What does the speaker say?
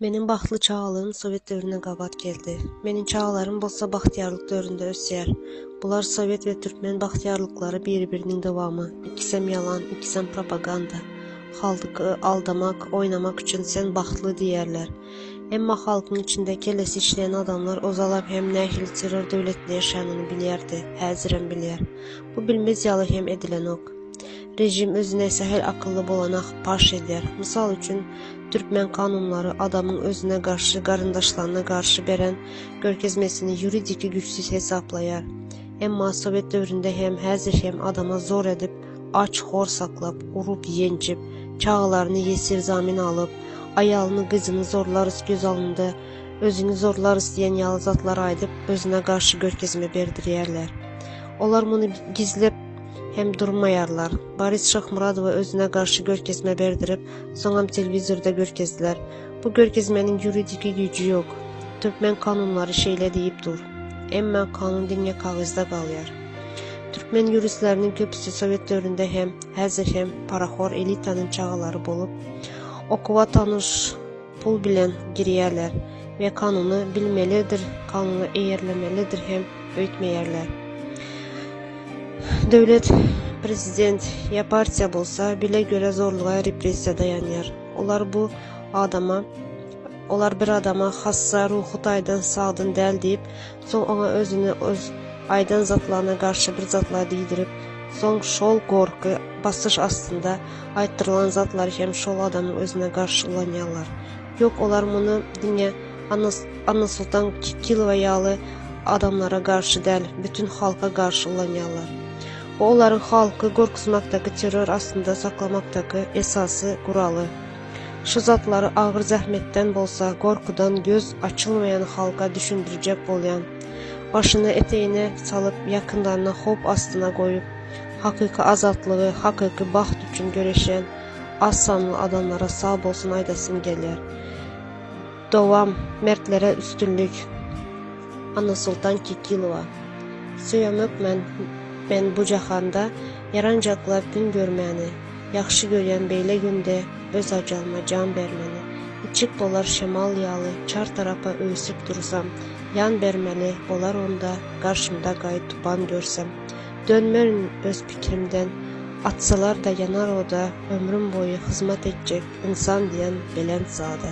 Meniň bagtly çagalygym sowet döwrüne gabat geldi. Meniň çagalarym bolsa bagtyýarlyk döwründe ösýär. Bular sowet we türkmen bagtyýarlyklary biri-biriniň dowamy. Ikisem ýalan, ikisem propaganda. Halky aldamak, oýnamak üçin sen bagtly diýýärler. Emma halkyň içinde kellesi işleýän adamlar ozalap hem nähili terror döwletinde ýaşanyny bilýärdi, häzirem bilýär. Bu bilmez ýaly hem edilenok. Režim özüne sähel akylly bolana paş edýär. Mysal üçin, türkmen kanunlary adamyň özüne garşy, garyndaşlaryna garşy beren görkezmesini ýuridiki güýçsüz hesaplaýar. Emma sowet döwründe hem, häzir hem adama zor edip, aç-hor saklap, urup-ýenjip, çagalaryny ýesir-zamin alyp, aýalyny, gyzyny zorlarys göz alnynda, özüňi zorlarys diýen ýaly zatlar aýdyp, özüne garşy görkezme berdirýärler. Olar muny gizlep hem durmaýarlar. Boris Şyhmyradowa özüne garşy görkezme berdirip, soňam telewizorda görkezdiler. Bu görkezmäniň ýuridiki güýji ýok. Türkmen kanunlary şeýle diýip dur. Emma kanun diňe kagyzda galýar. Türkmen ýuristleriniň köpüsi sowet döwründe hem, häzir hem parahor elitanyň çagalary bolup, okuwa tanyş pul bilen girýärler we kanuny bilmelidir, kanuna eýerlemelidir hem öýtmeýärler. Döwlet, prezident ýa partiýa bolsa bile göre zorluga repressiýa daýanýar. Olar bu adama olar bir adama hassa, ruhy taýdan sagdyn däl diýip, soň oňa özüni öz aýdan zatlaryna garşy bir zatlar diýdirip, soň şol gorky, basyş astynda aýtdyrylan zatlary hem şol adamyň özüne garşy ulanýarlar. Ýok, olar muny diňe Annasoltan Kekilowa ýaly adamlara garşy däl, bütin halka garşy ulanýarlar. Bu olaryň halky gorkuzmakdaky, terror astynda saklamakdaky esasy guraly. Şu zatlary agyr zähmetden bolsa, gorkudan göz açylmaýan halka düşündirjek bolýan. Başyny etegine salyp, ýakynlaryny howp astyna goýup, hakyky azatlygy, hakyky bagt üçin göreşýän az sanly adamlara sag bolsun aýdasym gelýär. Dowam, mertlere üstünlik. Annasoltan Kekilowa. Söýemok men, men bu jahanda Ýaranjaklap gün görmäni. Ýagşy görýän beýle günde Öz ajalyma jan bermeni. Niçik bolar şemal ýaly Çar tarapa öwsüp dursam, Ýan bermeli bolar onda Garşymda gaý-tupan görsem. Dönmerin öz pikirimden, Atsalar-da ýanar oda, Ömrüm boýy hyzmat etjek Ynsan diýen belent zada.